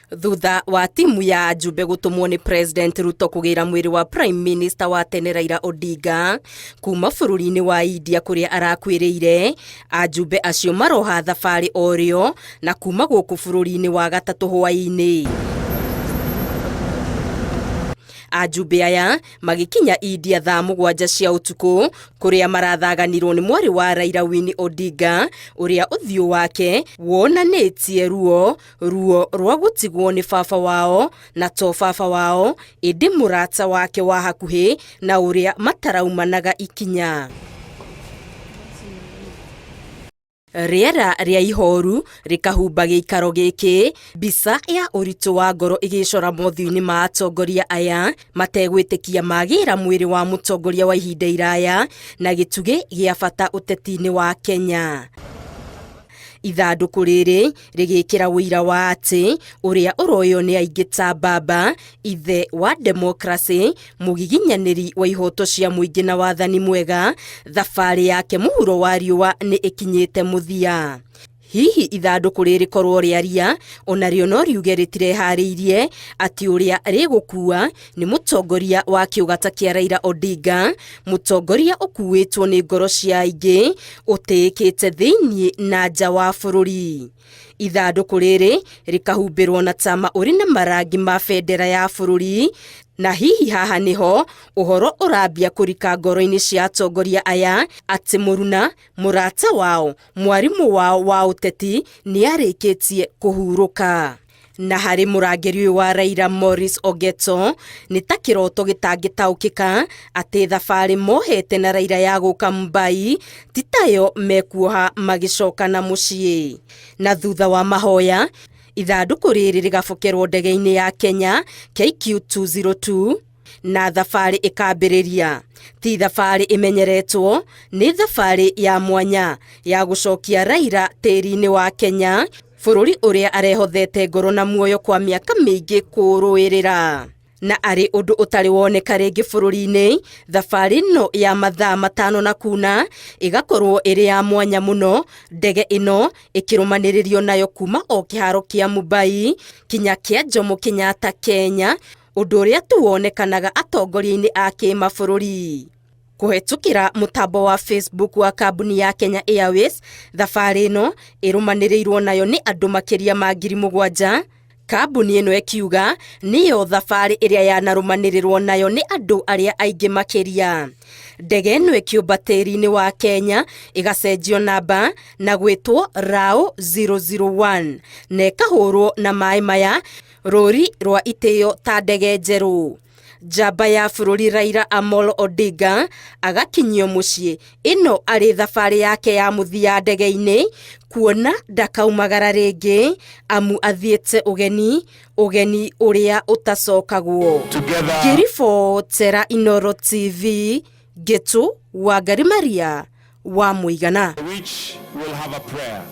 Thutha wa timu ya ajumbe gũtũmwo nĩ President Ruto kũgĩra mwĩrĩ wa Prime Minister wa tene Raila Odinga kuma bũrũri-inĩ wa India kũrĩa arakuĩrĩire, ajumbe acio maroha thabarĩ o rĩo na kuma gũkũ bũrũri-inĩ wa gatatũ hwaĩ-inĩ. Ajumbe aya magĩkinya India thaa 7 cia ũtukũ kũrĩa marathaganirwo nĩ mwarĩ wa Raila Winnie Odinga ũrĩa ũthiũ wake wonanĩtie ruo ruo rwa gũtigwo nĩ baba wao na to baba wao ĩndĩ mũrata wake wa hakuhĩ na ũrĩa mataraumanaga ikinya. Rĩera rĩa ihoru rĩkahumba gĩikaro gĩkĩ, mbica ya ũritũ wa ngoro ĩgĩcora mothiũ-inĩ ma atongoria aya mategwĩtĩkia magĩra mwĩrĩ wa mũtongoria wa ihinda iraya na gĩtugĩ gĩa bata ũteti-inĩ wa Kenya. Ithandũkũ rĩrĩ rĩgĩkĩra ũira wa atĩ ũrĩa ũroywo nĩ aingĩ ta baba, ithe wa demokracĩ, mũgiginyanĩri wa ihoto cia mũingĩ na wathani mwega, thabarĩ yake mũhuro wa riũa nĩ ĩkinyĩte mũthia. Hihi ithandũkũ rĩrĩ korwo rĩaria onarĩo no riuge rĩtireharĩirie atĩ ũrĩa rĩgũkua nĩ mũtongoria wa kĩũgata kĩa Raila Odinga, mũtongoria ũkuĩtwo nĩ ngoro cia aingĩ, ũtĩĩkĩte thĩinĩ na nja wa bũrũri. Ithandũkũ rĩrĩ rĩkahumbĩrwo na tama ũrĩ na marangi ma bendera ya bũrũri, na hihi haha nĩho ũhoro ũrambia kũrika ngoro-inĩ cia atongoria aya atĩ mũruna, mũrata wao, mwarimũ wao wa ũteti nĩarĩkĩtie kũhurũka. Na harĩ mũrangĩri ũyũ wa Raila Morris Ogeto nĩ ta kĩroto gĩtangĩtaũkĩka atĩ thabarĩ mohete na Raila ya gũka Mumbai ti tayo mekuoha magĩcoka na mũciĩ. Na thutha wa mahoya ithandũkũ rĩrĩ rĩgabokerwo ndege-inĩ ya Kenya KQ202 na thabarĩ ĩkambĩrĩria. Ti thabarĩ ĩmenyeretwo, nĩ thabarĩ ya mwanya ya gũcokia Raila tĩri-inĩ wa Kenya, bũrũri ũrĩa arehothete ngoro na muoyo kwa mĩaka mĩingĩ kũũrũĩrĩra. Na arĩ ũndũ ũtarĩ woneka rĩngĩ bũrũri-inĩ, thabarĩ ĩno ya mathaa 5 na kuna ĩgakorwo ĩrĩ ya mwanya mũno, ndege ĩno ĩkĩrũmanĩrĩrio nayo kuma o kĩharo kĩa Mumbai kinya kĩa Jomo Kenyatta Kenya, ũndũ ũrĩa tu wonekanaga atongoria-inĩ a kĩmabũrũri. Kũhetũkĩra mũtambo wa Facebook wa kambuni ya Kenya Airways, thabarĩ ĩno ĩrũmanĩrĩirwo nayo nĩ andũ makĩria ma 7,000. Kambuni ĩno ĩkiuga nĩyo thabarĩ ĩrĩa yanarũmanĩrĩrwo nayo nĩ andũ arĩa aingĩ makĩria. Ndege ĩno ĩkĩũmba tĩri-inĩ wa Kenya ĩgacenjio namba na gwĩtwo RAO 001 na ĩkahũrwo na maĩ maya rũri rwa itĩo ta ndege njerũ. Njamba ya bũrũri Raila Amolo Odinga agakinyio mũciĩ ĩno arĩ thabarĩ yake ya mũthia ndege-inĩ kuona ndakaumagara rĩngĩ amu athiĩte ũgeni, ũgeni ũrĩa ũtacokagwo. Ngĩribotera Inooro TV, Ngĩtũ Wangari Maria wa Mũigana. Which will have a prayer.